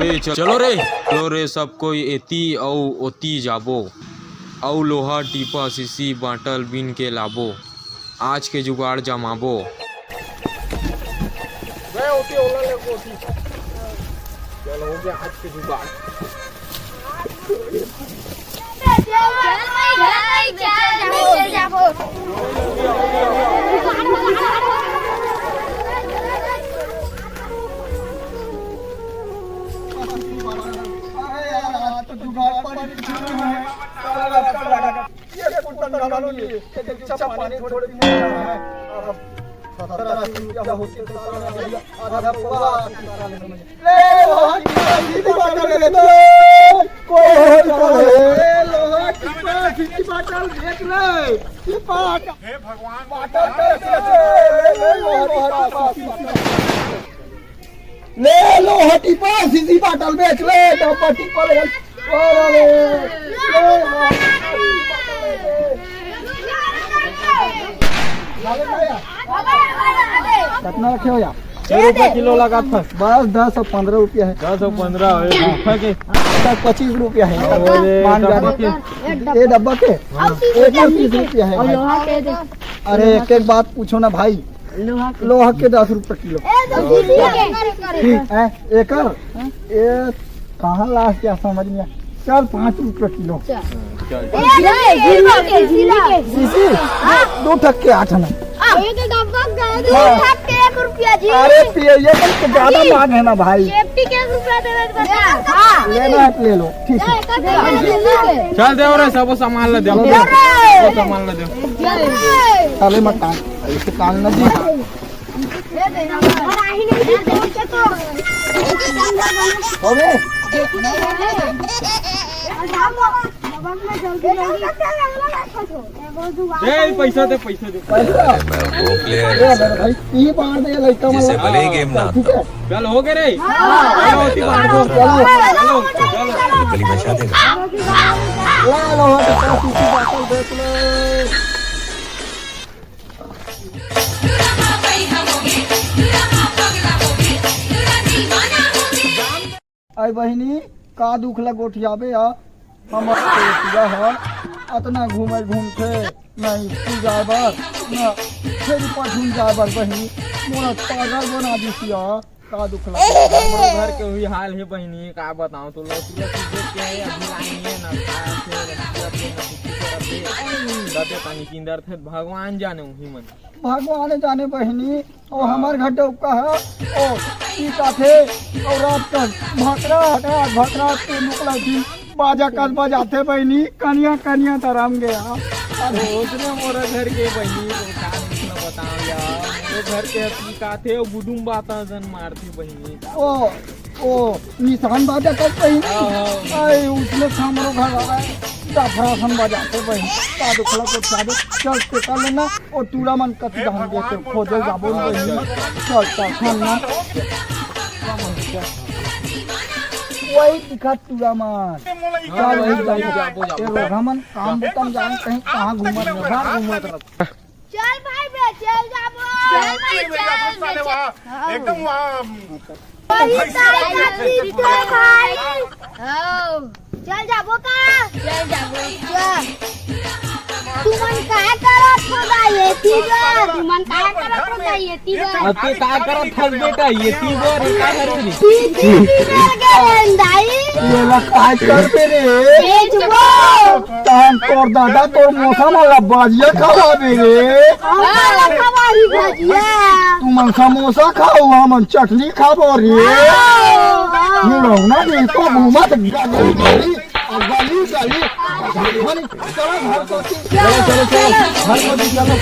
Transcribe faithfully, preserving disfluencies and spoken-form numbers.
ए, चलो रे, चलो रे, सब कोई एती अउ ओती जाबो, अउ लोहा, टीपा, सीसी, बाटल बीन के लाबो, आज के जुगाड़ जमाबो। गए ओती, ओला ले ओती। चलो, हो गया आज के जुगाड़। अरे यार, आज तो जुगाड़ पानी की छुट्टी है। ये कुत्ता निकालो ये, ये चप्पा पानी थोड़े दिन है। अब सत्तर अस्सी रुपया होती तो साला आधा पौवा आती साला में। ले, लोहा की सीसी बाटल बेच ले। कोई हो तो ले, लोहा की सीसी बाटल बेच ले। ये बाटल हे भगवान, बाटल बेच ले। ले, लोहा की सीसी बाटल बेच ले, डब्बा टिप्पा ले। अरे, ले, लोहा की बाटल बेच ले। कितना रखे हो यार? छह रुपया किलो लगा था। बस दस और पन्द्रह रुपया है। दस और पन्द्रह है, गुफा के। तक पच्चीस रुपया है। अरे, मान जा डब्बा रहे। के? ये डब्बा के? हाँ। एक में तीस रुपया है और भाई। लोहा के दे। अरे, एक एक बात पूछो ना भाई। लोहा के। लोहा के दस रुपया किलो। ए, तो झिल्ली के। हैं? एकर? ये कहाँ लास्ट क्या समझ में आया? चल, पाँच रुपया किलो। चल। ए, झिल्ली के, झिल्ली के। सीसी? दो ठक के आठ आना। ये तो डब्बा का है, दो हाँ। ठक के एक रुपया जी। अरे पिए, ये तो ज्यादा जी। मांग है ना भाई। सेफ्टी के एक रुपया दे रहे बता। हाँ। लेना है तो ले लो, ठीक है। चल दे रे, सब सामान ला दे। दे रे। सब सामान ला दे। चले मत टांग, ऐसे टांग ना जी। अबे। ए, पैसा दे, पैसा दे। पैसा? अरे, मैं वो प्लेयर ए, मेरे भाई, ये बांट दे, लड़का जिसे वाला। भले ही गेम ना ठीक है? चल, हो गए रे। हाँ। चलो, होती बांट दो। चलो। चलो, चलो। गली में शादी। ला लो, हाँ, तो पाँच रुपये की बोतल बेच लो। अय बहिनी, का दुख ल गोठियाबे या? हमर बेटिया ह अतना घूमे घूमथे, न स्कूल जाए बर, न फेरी पठुन जाए बर बहिनी। मोला पागल बना दिस या, का दुख ल। हमरो घर के उही हाल हे बहिनी, का बताओं तोला, पूरा चीज देख के अभी लाइन हे ना, खाए थे, रखिया थे, ना कुछ करत थे, दते पानी किंदर थे, भगवान जाने उही मन। भगवान जाने बहिनी, ओ हाँ। हमर घर डौका है, ओ की काथे, ओ रात का भकरा, रात भकरा के निकला थी, बाजा कस बजाथे बहिनी, कनिया कनिया धरम गया। अरे ओसने मोर घर के बहिनी, तो का मतलब बताओ यार, मोर घर के की काथे, ओ गुडुम बाता जन मारथे बहिनी। ओ ओ निशान बाजा कर बहिनी। हाँ, हाँ। अय उसने हमरो घर आ रहा है, डफरा सन बजाथे बहिनी, का दुख ल गोठियाबे, चल ते कर लेना। ओ टूरा मन कति हे धान भगवान देते, मोर खोजे का जाबो हाथ बहिनी। चल, चल, खान ना। वही दिखा टूरा मन। ए, मोला ई चल, जाबो, जाबो। ए, रोगहा मन, काम बतम जान, कहीं कहाँ घूमत रह, बाहर घूमत रह। चल भाई बे, चल जाबो। चल भाई, चल बे, चल। साले वहाँ, हाँ। एकदम वहाँ, वही तारीख का पीछे भाई। हाँ। चल जाबो का? चल जाबो। चल। तुमन का करत हो बा ये तीबर? तुमन का करत हो बा ये तीबर? अब तू का करत हस बेटा? ये तीबर का करत रे? तीबर के अंदाई। ये ला का करबे रे? बेचबो। तहन तोर दादा तोर मौसा मन ला बाजिया खवाबे रे। हम ला खवाही भजिया। तुमन समोसा खाओ, हमन चटनी खाबो रे। हाँ, हाँ। मुड़ौना देखो घूमत गली गली, गली गली। चलो घर कोती। चलो, चलो, चलो। घर कोती चलो।